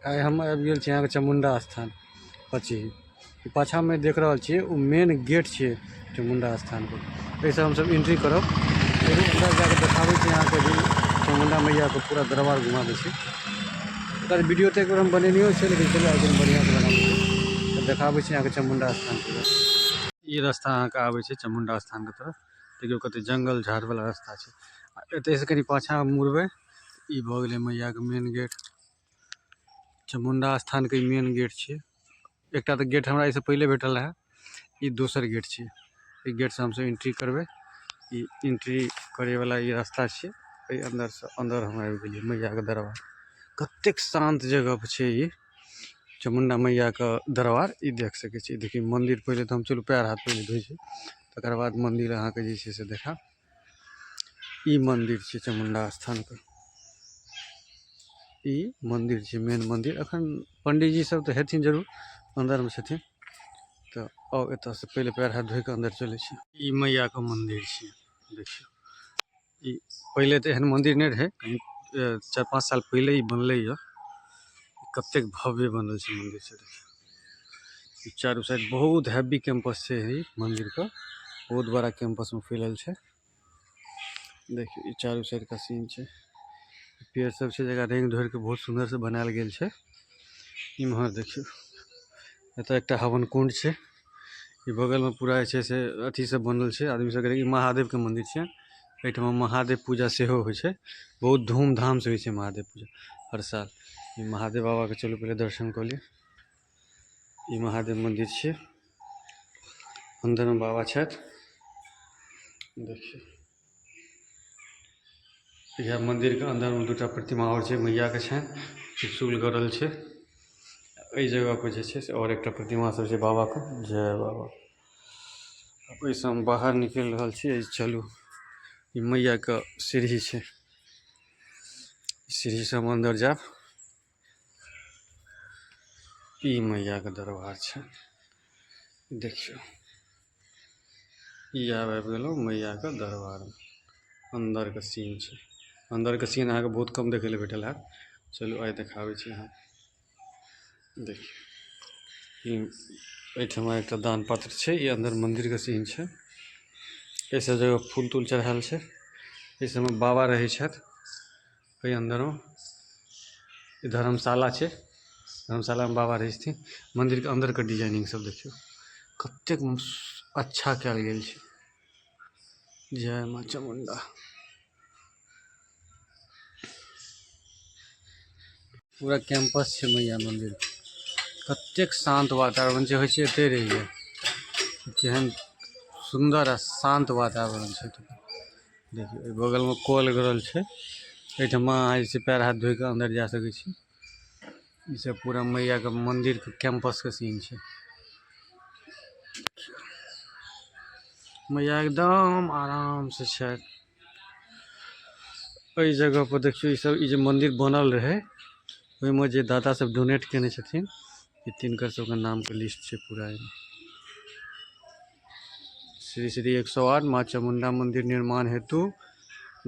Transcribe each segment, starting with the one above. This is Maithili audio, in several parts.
आइ हम आबि गेल छी अहाँके चामुण्डा स्थान पचही। ई पाछाँमे देख रहल छियै ओ मेन गेट छियै चामुण्डा स्थानके। एहिसँ हमसब एंट्री करब। चलू अन्दर जाके देखाबै छी अहाँके भी चामुण्डा मैयाके पूरा दरबार घुमा दै छी। एकर वीडियो तऽ एक बेर हम बनेनियो छै, लेकिन चलू आइ कनि बढ़िआँसँ बनाबै छी तऽ देखाबै छी अहाँके चामुण्डा स्थान पूरा। ई रास्ता अहाँके आबै छै चामुण्डा स्थानके तरफ। देखियौ कते जंगल झाड़वला रास्ता छै। आ एतयसँ कनि पाछाँ मुड़बै ई भऽ गेलै मैयाके मेन गेट। चामुण्डा स्थानके ई मेन गेट छियै। एकटा तऽ गेट हमरा एहिसँ पहिले भेटल रहए, ई दोसर गेट छियै। एहि गेटसँ हमसब एंट्री करबै। ई एंट्री करैवला ई रास्ता छियै। एहि अन्दरसँ अन्दर हम आबि गेलियै मैयाके दरबार। कतेक शान्त जगह छै ई चामुण्डा मैयाके दरबार, ई देख सकै छी। देखियौ मन्दिर पहिले तऽ हम चलू पएर हाथ पहिले धोइ छी, तकर बाद मन्दिर अहाँके जे छै से देखायब। ई मन्दिर छै चामुण्डा स्थानके। ई मन्दिर छै मेन मन्दिर। अखन पंडीजी सब तऽ हेथिन जरूर, अन्दरमे छथिन। तऽ आउ एतऽसँ पहिले पएर हाथ धोइके अन्दर चलै छी। ई मैयाके मन्दिर छै। देखियौ ई पहिले तऽ एहन मन्दिर नहि रहै, कहीं 4-5 साल पहिले ई बनलै यऽ। कतेक भव्य बनल छै मन्दिर से देखियौ। ई चारू साइड बहुत हैवी कैंपस छै ई मन्दिरके, बहुत बड़ा कैंपसमे फैलल छै। देखियौ ई चारू साइड का सीन छै। पेड़ सब छै जकरा रंगि ढोरि के बहुत सुन्दर से बनायल गेल छै। इम्हर देखियौ एतऽ एकटा हवन कुंड छै। ई बगलमे पूरा जे छै से अथी सब बनल छै। आदमी सबके ई महादेवके मन्दिर छै। एहिठाम महादेव पूजा सेहो होइ छै, बहुत धूमधामसँ होइ छै महादेव पूजा हर साल। ई महादेव बाबाके चलू पहिले दर्शन कऽ लिअ। ई महादेव मन्दिर छियै, अन्दरमे बाबा छथि। देखियौ इएह मन्दिरके अन्दरमे दूटा प्रतिमा आओर छै, मैयाके छनि, त्रिशूल गड़ल छै। एहि जगहपर जे छै से आओर एकटा प्रतिमा सब छै बाबाके। जय बाबा। ओहिसँ हम बाहर निकलि रहल छी। चलू ई मैयाके सीढ़ी छै, सीढ़ीसँ हम अन्दर जायब। ई मैयाके दरबार छै। देखियौ ई आब आबि गेलहुँ मैयाके दरबारमे। अन्दरके सीन छै। अन्दरके सीन अहाँके बहुत कम देखै लए भेटल हैत। चलू आइ देखाबै छी अहाँके। देखियौ ई एहिठमा एकटा दान पात्र छै। ई अन्दर मन्दिरके सीन छै। एहि सब जगह फूल तूल चढ़ायल छै। एहि सबमे बाबा रहै छथि एहि अन्दरमे। ई धर्मशाला छै, धर्मशालामे बाबा रहै छथिन। मन्दिरके अन्दरके डिजाइनिंग सब देखियौ कतेक अच्छा कयल गेल छै। जय माँ चामुण्डा। पूरा कैंपस छै मैया मंदिर। कतेक शांत वातावरण छै, होइ छै एते रहियै। केहन सुन्दर आ शांत वातावरण छै। देखियौ एहि बगलमे कल गड़ल छै। एहिठमा अहाँ जे छै पैर हाथ धोइ कऽ अन्दर जा सकै छी। ई सब पूरा मैयाके मंदिरके कैंपसके सीन छै। मैया एकदम आराम से छै। एहि जगह पर देखियौ ई सब ई जे मंदिर बनल रहै ओहिमे जे दाता सब डोनेट केने छथिन, ई तिनकर सबके नामके लिस्ट छै पूरा एहिमे। श्री श्री 108 माँ चामुण्डा मंदिर निर्माण हेतु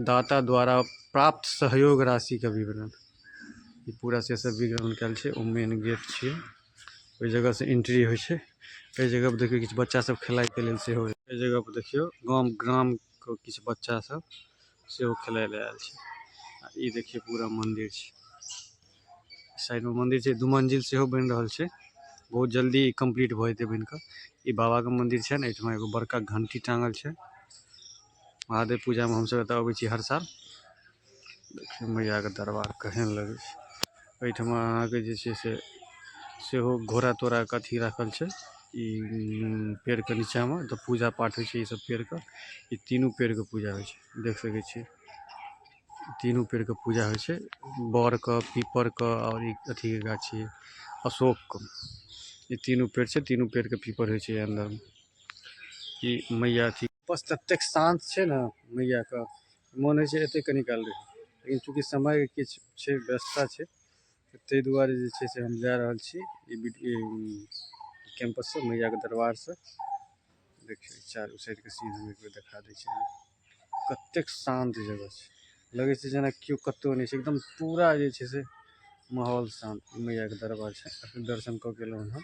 दाता द्वारा प्राप्त सहयोग राशि के विवरण। ई पूरा से सब विवरण कयल छै। ओ मेन गेट छियै, ओहि जगह से एंट्री होइ छै। एहि जगह पर देखियौ किछु बच्चा सब खेलाइके लेल सेहो। एहि जगह पर देखियौ गाम ग्रामके किछु बच्चा सब सेहो खेलाइ लए आयल छै। आ ई देखियौ पूरा मंदिर छै। साइडमे मंदिर छै, 2 मंजिल सेहो बनि रहल छै। बहुत जल्दी कम्प्लीट भऽ जेतै बनि कऽ। ई बाबाके मंदिर छै ने, एहिठमा एगो बड़का घंटी टाँगल छै। महादेव पूजामे हमसब एतऽ अबै छी हर साल। देखियौ मैयाके दरबार केहन लगै छै। एहिठमा अहाँके जे छै से सेहो घोड़ा तोड़ाके अथी राखल छै। ई पेड़के नीचाँमे तऽ पूजा पाठ होइ छै। ई सब पेड़के, ई तीनू पेड़के पूजा होइ छै। देख सकै छियै तीनू पेड़के पूजा होइ छै। बड़के, पीपरके आओर ई अथीके गाछ छियै, अशोकके। ई तीनू पेड़ छै, तीनू पेड़के पीपर होइ छै अन्दरमे। ई मैया अथी बस ततेक शान्त छै ने मैयाके, मोन होइ छै एतै कनी काल रही, लेकिन चूँकि समयके किछु छै व्यवस्था छै, ताहि दुआरे जे छै से हम जा रहल छी ई कैंपससँ, मैयाके दरबारसँ। देखियौ चारू साइडके सीन हम एकबेर देखा दै छी। कतेक शान्त जगह छै, लगै छै जेना केओ कतहु नहि छै, एकदम पूरा जे छै से माहौल शांत। मैया के दरबार छै। अखने दर्शन क के एलहुं हन।